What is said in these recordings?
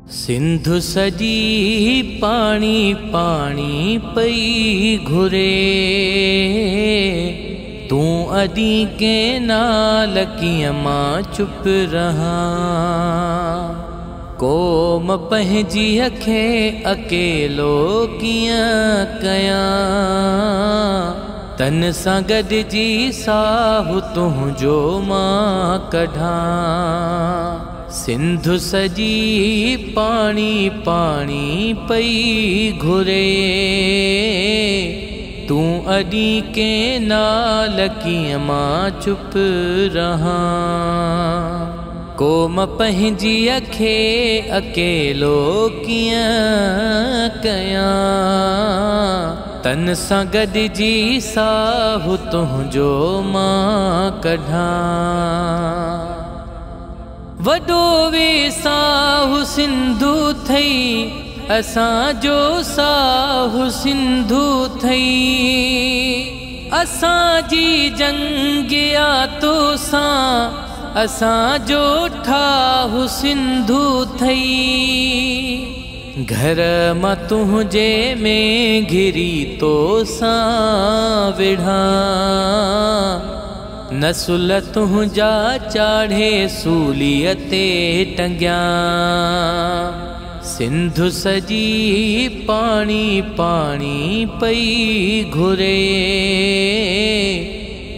सिंधु सॼी पाणी पाणी पई घुरे, तूं अॾी केनाल कीअं मां चुप रहां। क़ौम पंहिंजीअ खे अकेलो कीअं कयां, तन सां गॾिजी साहु तुंहिंजो मां कढां। सिंधु सॼी पाणी पाणी पई घुरे, तूं अॾी केनाल कीअं मां चुप रहां। क़ौम पंहिंजीअ खे अकेलो कीअं कयां, तन सां गॾिजी साहु तुंहिंजो मां कढां। वॾो वेसाहु सिंधु थई, असांजो साहु सिंधु थई। असांजी जंग आ तोसां, असांजो ठाहु सिंधु थई। घर मां तुंहिंजे में घिरी तोसां विढ़ां, नसुल तुंहिंजा चाढ़े सूलीअ ते टंगियां। सिंधु सॼी पाणी पाणी पई घुरे,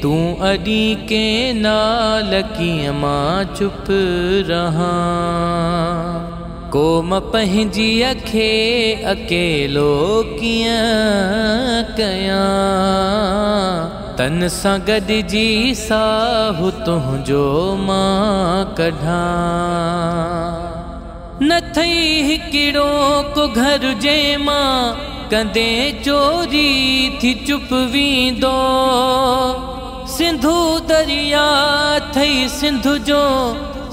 तूं अॾी केनाल कीअं मां चुप रहां। क़ौम पंहिंजीअ खे अकेलो कीअं कयां, तन सां गॾिजी साहु तुंहिंजो मां कढां। न थई हिकिड़ो को घर जंहिं मां कंदे चोरी थी चुप वेंदो। सिंधु दरिया थई सिंधु जो,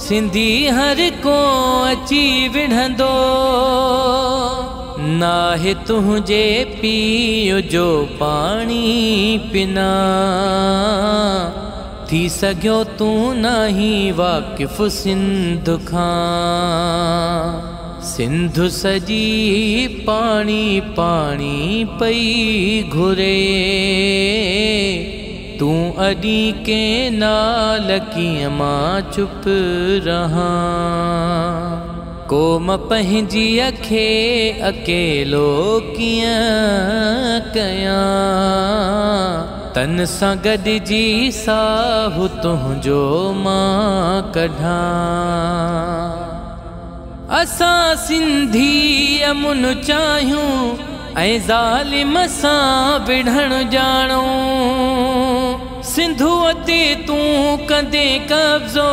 सिंधी हर को अची विढ़ंदो। नाहे तुंहिंजे पीउ जो पाणी पिना, थी सघियो तूं नाही वाक़िफ़ सिंध खां। सिंधु सॼी पाणी पाणी पई घुरे, तूं अॾी केनाल कीअं मां चुप रहां। क़ौम पंहिंजीअ खे अकेलो कीअं कयां, तन सां गॾिजी साहु तुंहिंजो मां कढां। असां सिंधी अमुन चाहियूं ऐं ज़ालिम सां विढ़ण ॼाणूं। सिंधूअ ते तूं कंदे कब्ज़ो,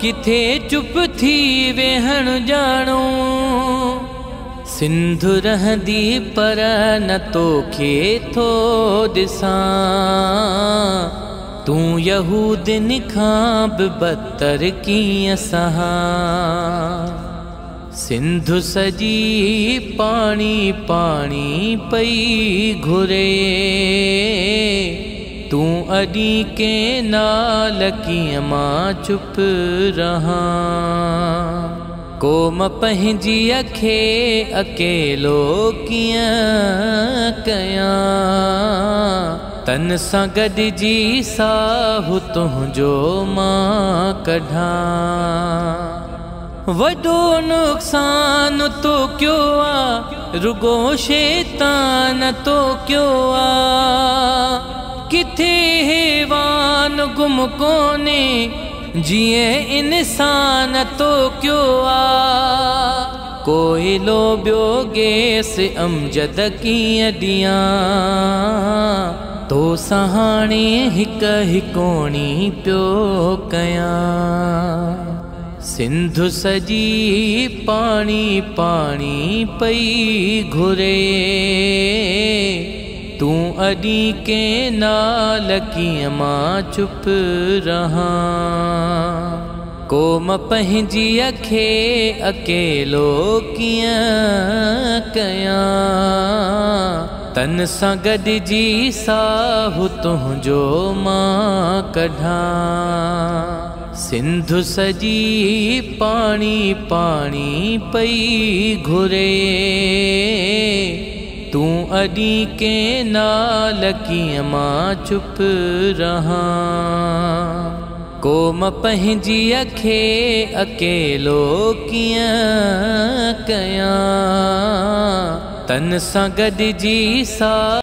किथे चुप थी वेहण ॼाणूं। सिंधु रहंदी पर न तोखे थो ॾिसां, तूं यहूदिन खां बि बदतर कीअं सहां। सिंधु सॼी पाणी पाणी पई घुरे, तूं अॾी केनाल कीअं मां चुप रहां। क़ौम पंहिंजीअ खे अकेलो कीअं कयां, तन सां गॾिजी साहु तुंहिंजो मां कढां। वॾो नुक़सान तो कयो आ, रुगो शैतान तो कयो आ। किथे हैवान गुम कोन्हे, जीअं इंसान तो कयो आ। कोइलो ॿियो गैस अमजद कीअं ॾियां, तोसां हाणे हिक हिकोणी पियो कयां। सिंधु सॼी पाणी पाणी पई घुरे, तूं अॾी केनाल कीअं मां चुप रहां। क़ौम पंहिंजीअ खे अकेलो कीअं कयां, तन सां गॾिजी साहु तुंहिंजो मां कढां। سنڌ سڄي پاڻي پاڻي پئي گهري. تون اڏي ڪينال ڪيئن مان چپ رهان؟ قوم پنهنجيءَ کي اڪيلو ڪيئن ڪيان؟ تن سان گڏجي سا